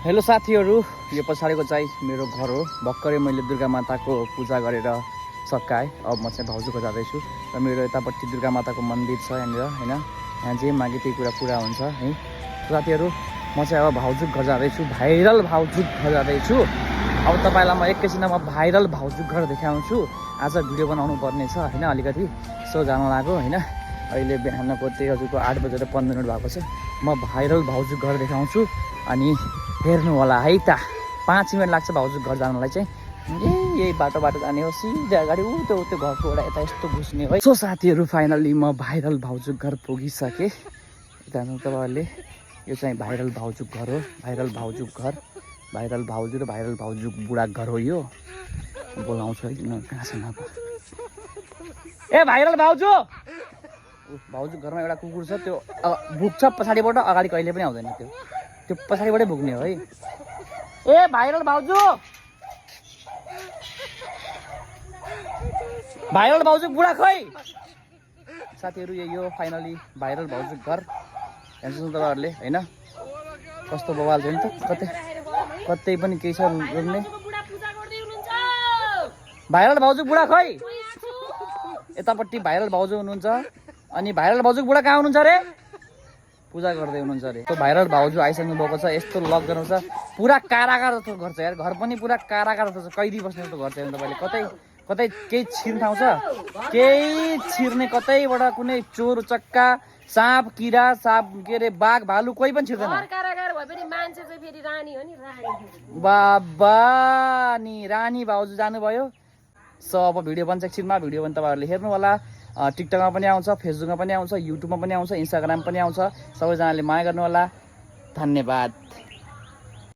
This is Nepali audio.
हेलो साथीहरू, यो पछाडिको चाहिँ मेरो घर हो। भर्खरै मैले दुर्गा माताको पूजा गरेर सकाएँ। अब म चाहिँ भाउजूको जाँदैछु र मेरो यतापट्टि दुर्गा माताको मन्दिर छ यहाँनिर हैन। यहाँ जे मागे त्यही कुरा पुरा हुन्छ है। साथीहरू, म चाहिँ अब भाउजू घर जाँदैछु, भाइरल भाउजू घर जाँदैछु। अब तपाईँलाई म एकैछिनमा भाइरल भाउजू घर देखाउँछु। आज भिडियो बनाउनु पर्ने छ हैन, अलिकति सो जान लाग्यो हैन। अहिले बिहानको त्यही हजुरको 8:15 भएको छ। म भाइरल भाउजू घर देखाउँछु अनि हेर्नु होला है त। 5 मिनट लाग्छ भाउजू घर जानलाई चाहिँ। यही बाटो जाने हो, सिधा अगाडि उतो घरको एउटा यता यस्तो घुस्ने हो। सो साथीहरू, फाइनली म भाइरल भाउजू घर पुगिसकेँ। यता तपाईँहरूले यो चाहिँ भाइरल भाउजू घर हो। भाइरल भाउजू घर, भाइरल भाउजू र भाइरल भाउजू बुढा घर हो यो। बोलाउँछु है किन कहाँ छ न। ए भाइरल भाउजू, भाउजू घरमा एउटा कुकुर छ, त्यो भुक्छ पछाडिबाट, अगाडि कहिले पनि आउँदैन। त्यो पछाडिबाटै भुक्ने हो है। ए भाइरल भाउजू, भाइरल भाउजू बुढा खोइ। साथीहरू, यो फाइनली भाइरल भाउजू घर हेर्नु तपाईँहरूले हैन। कस्तो बवाल छ नि त, कतै पनि केही छ रुम्ने। भाइरल भाउजू बुढा खोइ। यतापट्टि भाइरल भाउजू हुनुहुन्छ अनि भाइरल भाउजू बुढा कहाँ हुनुहुन्छ रे? पूजा गर्दै हुनुहुन्छ अरे। त्यो भाइरल भाउजू आइसक्नु भएको छ। यस्तो लकडाउन छ, पुरा कारागार जस्तो घर छ यार। घर पनि पुरा कारागार जस्तो छ, कैदी बस्ने जस्तो घर छ हेर्नु तपाईँले। कतै केही छिर्ने ठाउँ छ, केही छिर्ने, कतैबाट कुनै चोर चक्का, साँप किरा, के अरे बाघ भालु कोही पनि छिर्दैन। बाबा नि रानी भाउजू जानुभयो। सो अब भिडियो बन्छ एकछिनमा। भिडियो पनि तपाईँहरूले हेर्नु होला। टिकटकमा पनि आउँछ, फेसबुकमा पनि आउँछ, युट्युबमा पनि आउँछ, इन्स्टाग्राम पनि आउँछ। सबैजनाले माया गर्नु होला। धन्यवाद।